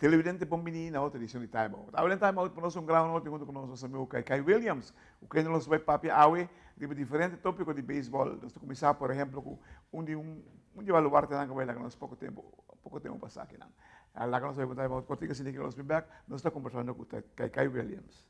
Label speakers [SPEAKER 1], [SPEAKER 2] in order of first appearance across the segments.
[SPEAKER 1] Televidente bon bini na otro edicion di Time Out. Awe den Time Out pa nos un gran honor tin hunto cu nos nos amigo Kai Kai Williams cu kende nos bay papia awe riba diferente topico di baseball. Nos ta cuminsa por ehemplo cu un di un un di e baluartenan cu bay laga nos poco tempo poco tempo pasa akinan. Laga nos bay pa Time Out cortico asina ki nos bin bek nos ta combersando cu Kai Kai Williams.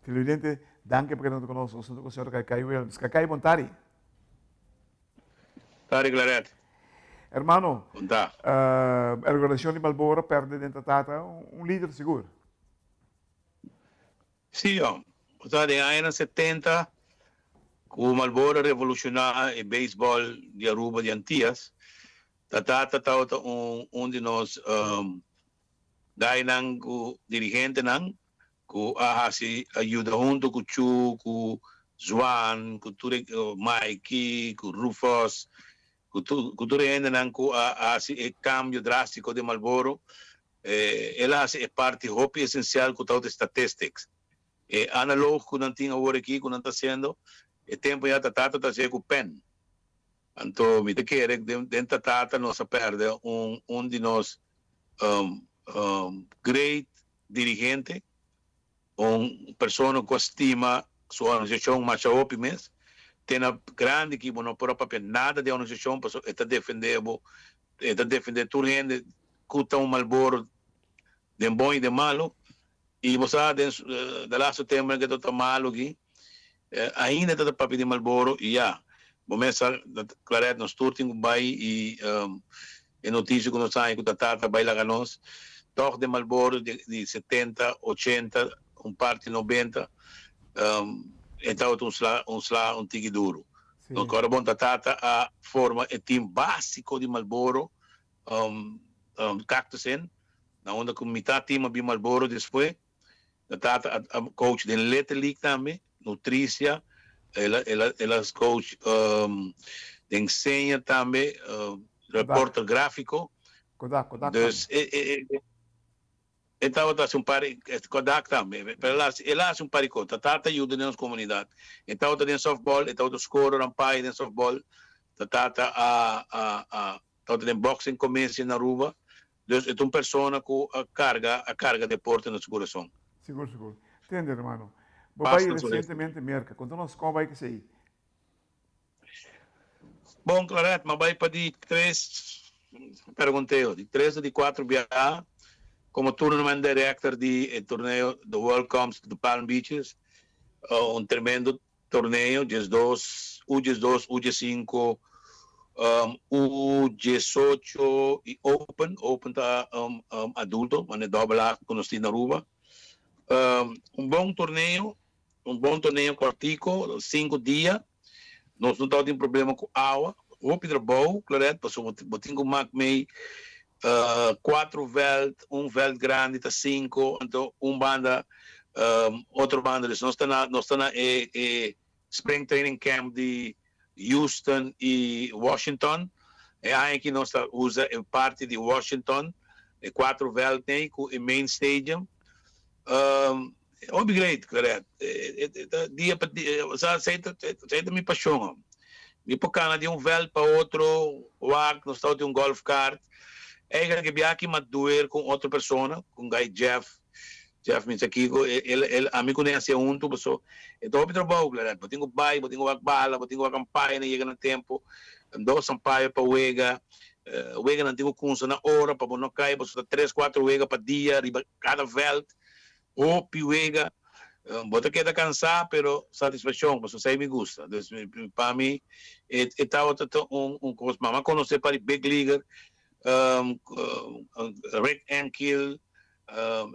[SPEAKER 1] Televidente, danki pa keda hunto ku nos. Nos hunto ku señor Kaikai Williams. Kaikai, bon tardi.
[SPEAKER 2] Tardi, Claret.
[SPEAKER 1] Hermano,
[SPEAKER 2] Bon ta.
[SPEAKER 1] E organisacion di Marlboro perde den ta tata un lider sigur.
[SPEAKER 2] Sí, jong. Bo sa den añanan setenta ku Marlboro a revoluciona e baseball di Aruba di Antillas, Ta tata tabata un un di nos gainan ku dirigentenan ku a hasi a yuda huntu ku Chu, ku Zwan, ku tur e Mikey, ku Rufus, ku tur ku tur e hendenan ku a hasi e kambio drastiko den Marlboro. El a hasi e parti hopi esensial ku tabata statistics. E analog ku nan tin awor aki ku nan ta hasiendo e tempu ya ta tata ta hasié ku pen. Anto mi ta kere den ta tata nos a perde un un di nos great dirigente, un persona cu a stima su organisacion masha hopi mes, te na grandi ki bo no por a papia nada di e organisacion pasobra e ta defende bo, e ta defende tur hende cu ta un Marlboro den bon y den malo, y bo sa den de laatste temponan ke ta ta malo aki ainda ta ta papia di Marlboro y ya bo mes sa Claret nos tur tin cu bay y e noticia cu nos haña cu ta tata bay laga nos tog den Marlboro di setenta ochenta un parti nobenta e tabata un sla un sla un tiki duro nos kora bon ta tata a forma e team basico di Marlboro Cactus Inn na unda cu mitad team a bin Marlboro despues. Na tata a a coach den Little League tambe, Nutricia, el a el a el a coach den Seña tambe, reporter grafico.
[SPEAKER 1] Kodak, Kodak
[SPEAKER 2] Dus e e e e tabata haci un par di Kodak tambe, pero el a haci el a haci un par di cos. Ta tata yuda den nos comunidad. E tabata den softball, e tabata score umpire den softball. Ta tata a a a tabata den boxing commissie na Aruba. Dus e ta un persona ku a karga a karga deporte na su kurason.
[SPEAKER 1] Sigur sigur. Tende hermano. Bo bai resientemente Merka. Konta nos kon bai kesei.
[SPEAKER 2] Bon Claret, m'a bai pa di tres pergunteo, di tres o di kuater biaha komo tournament director di e torneo The World Comes to the Palm Beaches, un tremendo Torneo diesdos, U diesdos, U diesinco, U diesocho y Open. Open ta adulto, mane dobbel A cu nos tin na Aruba. Un bon torneo, un bon torneo cortico, cinco dia. Nos no tabatin problema cu awa. Hopi trabou, Claret, pasobra bo tin cu mak mey. Cuatro veld, un veld grandi ta cinco, anto un banda, otro banda. Dus nos ta na, nos ta na e e spring training camp di Houston y Washington. E aña aki nos ta usa e parti di Washington, e cuatro veld nei cu e main stadium. Hopi great, Claret. Dia pa dia, osea, esei ta, esei ta mi pasion. Mi por cana di un veld pa otro, wak, nos ta tin un golf cart. Eigenlijk e biaha aki m'a duer cu un otro persona, cu un guy Jeff, Jeff mi sa kico, el, el, ami cu ne hacia hunto, paso e ta hopi trabou, Claret. Bo tin cu bay, bo tin cu wak bala, bo tin cu wak campaña na yega na tempo, dos ampayo pa wega, weganan tin cu cunsa na ora pa bo no cay, paso ta tres, cuatro wega pa dia riba cada veld. Hopi wega, bo ta keda cansá pero satisfaccion pasobra esei mi gusta. Dus pa mi e tabata ta un un cos. Mama conoce pa di big leaguer Rick Ankiel,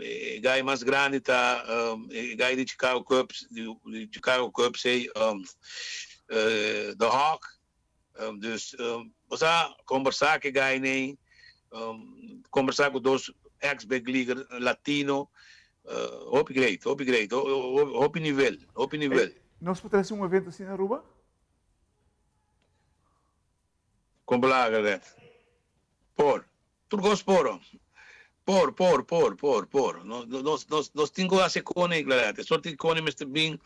[SPEAKER 2] e guy mas grandi ta e guy di Chicago Cubs, di Chicago Cubs ei The Hawk. Dus bo sa combersa cu e guy ney, combersa cu dos ex big leaguer latino, hopi great, hopi great, hopi nivel, hopi nivel.
[SPEAKER 1] Nos por trece un evento asina na Aruba?
[SPEAKER 2] Con plaga Red? Por. Tur cos por. Por, por, por, por, por. Nos, nos, nos, nos tin cu haci cone, Claret. E soort di cone mester bin.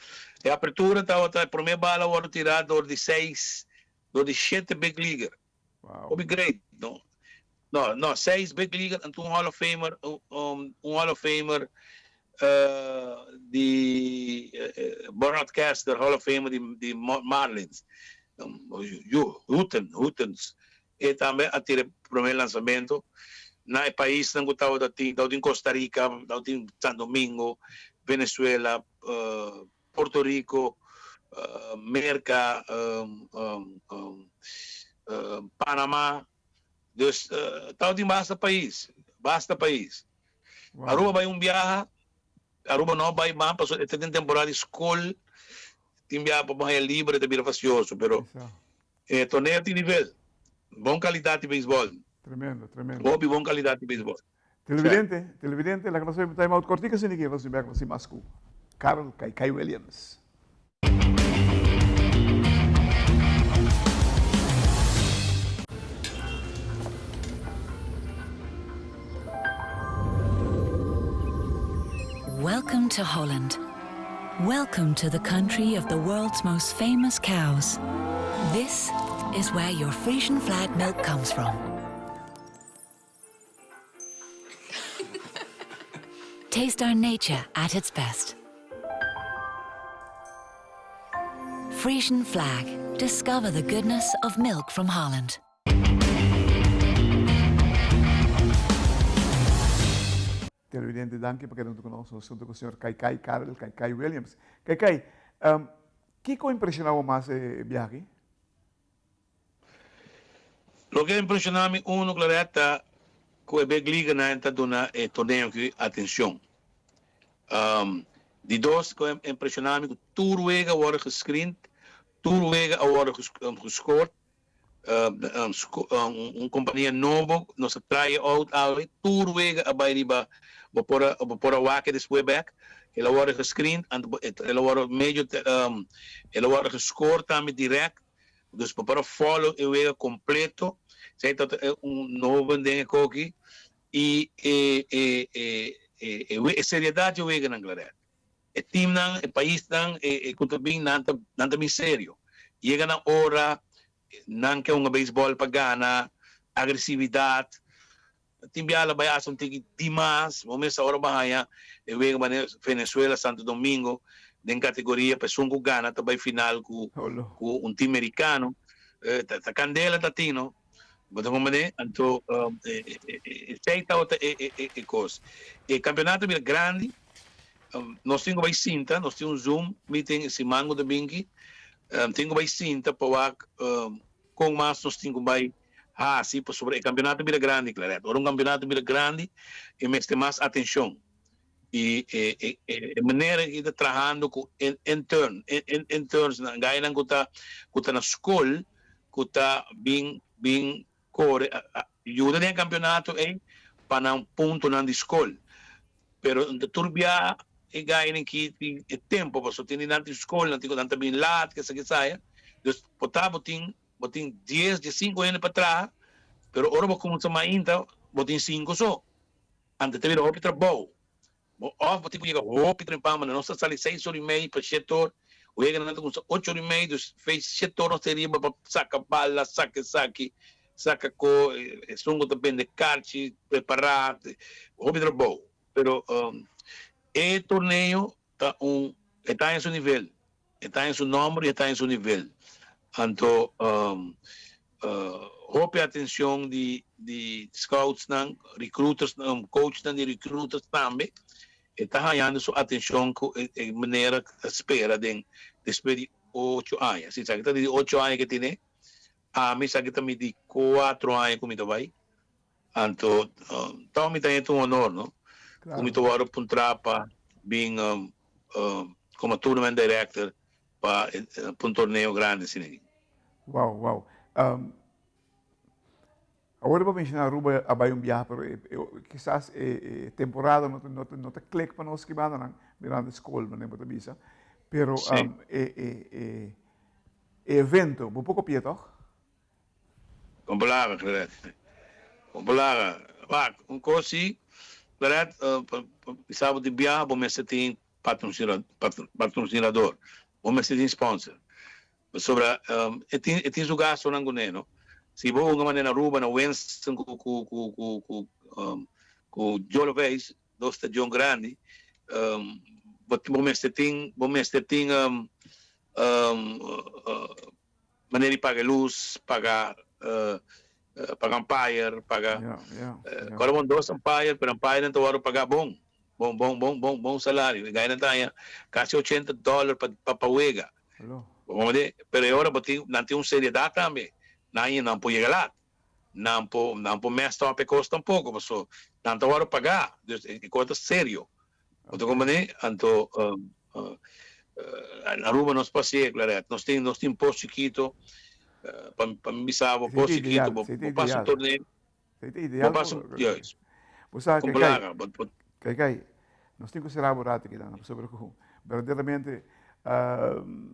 [SPEAKER 2] E apertura tabata e prome bala wordo tira door di seis, door di shete big leaguer.
[SPEAKER 1] Wow.
[SPEAKER 2] Hopi great, no? No, no, seis big leaguer anto un Hall of Famer, un Hall of Famer di broadcaster Hall of Famer di, di Marlins. Hooten, Hootens. E tambe a tira e prome lansamento na e paisnan ku tabata tin, tabatin Costa Rica, tabatin San Domingo, Venezuela, Puerto Rico, Merca, Panama. Dus tabatin basta pais, basta pais. Aruba bai un biaha, Aruba no bai mas pasobra e ta den temporada di skol, tin biaha pa bo haya libre ta bira fastioso, pero E torneo tin nivel. Bon calidad di beisbol.
[SPEAKER 1] Tremendo, tremendo.
[SPEAKER 2] Hopi bon calidad di beisbol.
[SPEAKER 1] Televidente, televidente, laga nos bay time out cortico asina ki nos tin bek nos tin mas cu Carl Kaikai Williams.
[SPEAKER 3] Welcome to Holland. Welcome to the country of the world's most famous cows. This is where your Frisian flag milk comes from. Taste our nature at its best. Frisian flag. Discover the goodness of milk from Holland.
[SPEAKER 1] Televidente danki pa keda huntu ku nos, nos huntu ku señor Kaikai Karel Kaikai Williams. Kaikai, kiko a impresiona bo mas e biaha aki?
[SPEAKER 2] Loke a impresiona mi uno Claret ta ku e big leaguernan ta duna e torneo aki atencion. Di dos ku a impresiona mi ku tur wega a wòrdu gescreend, tur wega a wòrdu gescoord. Un compania nobo nos a try out awe tur wega a bay riba bo por a bo por a wak e despues bek el a worde gescreen anto el a worde medio el a worde gescoord tambe direct dus bo por a follow e wega completo esey ta un nobo den e koki y e e e seriedad dje weganan Claret. E teamnan, e paisnan e ku ta bin nan ta nan ta bin serio. Yega nan ora nan ke hunga beisbòl pa gana, agresividat. Tin biaha la bai hasta un tiki dimas, bo mester ora bo haña e wega manera Venezuela, Santo Domingo den kategoria pa esun ku gana ta bai final ku ku un team merikano. Ta kandela ta tin no. Bo ta comprende? Anto esei tabata e kos. E kampeonato bira grandi, nos tin ku bai sinta, nos tin un zoom meeting siman ku ta binki, tin ku bai sinta pa wak kon mas nos tin ku bai hasi pasobra e kampeonato bira grandi, Claret. Ora un kampeonato bira grandi e mester mas atenshon. I e manera ki ta trahando ku intern, interns nan, gainan ku ta ku ta na skol ku ta bin bin kore. Yuda den e campeonato ey pa nan puntonan di scol. Pero tur bia e gainan ki tin e tempo pasobra tin di nan tin scol, nan tin cu nan ta bin laat, kesa kesaya. Dus por ta bo tin bo tin dies, diescinco hende pa traha, pero ora bo cuminsa mainta bo tin cinco so. Anto ta bira hopi trabou. Bo of bo tin ku yega hopi trempan, manda nos ta sali seis or i mei pa shete or, o yega nan ta kumsa ocho or i mei, dus fei shete or nos ta riba pa saka bala, saka esaki, saka ko, esun ku ta bende karchi, prepará, hopi trabou. Pero e torneo ta un, e ta en su nivel, E ta en su nomber y e ta en su nivel. Anto hopi atencion di di scoutsnan, recruitersnan, coachnan di recruiters tambe. E ta hañando su atencion cu e manera cu ta spera den despues di ocho aña. Si esaki ta di ocho aña ke tene, ami esaki ta mi di cuatro aña cu mi ta bay. Anto tog mi ta henter un honor no cu mi ta wordo puntra pa bin como tournament director pa un torneo grandi asina aki.
[SPEAKER 1] Wow, wow. Awor bo menciona Aruba a bay un biaha pero kisas e temporada no ta click pa nos kibandanan mirando e school manera bo ta bisa pero e evento bo por copia toch?
[SPEAKER 2] Con palabra, Claret. Con palabra. Wak, un cos si, Claret, pa bisa bo di biaha bo mester tin patrocinador, bo mester tin sponsor. Pasobra e tin e tin su gastonan cune, no? Si bo hunga manera na Aruba, na Winston cu cu cu cu cu cu Jolo Veis, dos stadion grandi, bo mester tin bo mester tin Manera di paga luz, paga paga umpire, paga Ora bon dos umpire, pero umpire nan ta wòrdu paga bon, bon bon bon bon bon salario. E gainan ta haña kasi ochenta dòler pa pa pa wega. Bo komprende? Pero e ora bo tin nan tin un seriedat tambe. Nan nan por yega lat, nan por nan por mess up e kos tampoko paso nan ta wòrdu paga. Dus e kos ta serio. Bo ta comprende? Anto na Aruba nos por hacié, Claret. Nos tin, nos tin pos chikito, pa, pa mi bisa bo, pos chikito, bo, bo pasa un torneo.
[SPEAKER 1] Bo
[SPEAKER 2] pasa un, juist.
[SPEAKER 1] Bo sa,
[SPEAKER 2] Con
[SPEAKER 1] Kai,
[SPEAKER 2] plaga, bo, bo.
[SPEAKER 1] Kai, Kai, nos tin cu cera bo rato aki, dan, pasobra cu berdaderamente,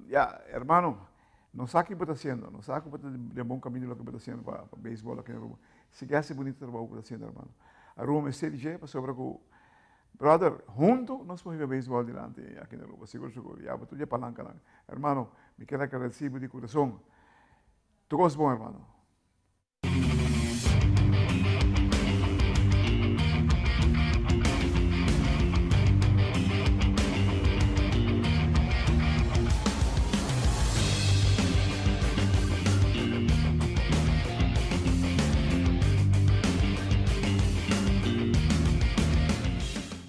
[SPEAKER 1] ya, hermano, nos sa ki bo ta haciendo, nos sa cu bo ta den bon camino loke bo ta haciendo pa, pa beisbol aki na Aruba. Sigui haci bunito trabou cu bo ta haciendo, hermano. Aruba mester di dje pasobra cu Brother, hunto nos por hiba beisbol dilanti aki na Aruba, sigur sigur. Ya bo tur dje palancanan. Hermano, mi kier agradeci bo di curason. Tur cos bon, hermano.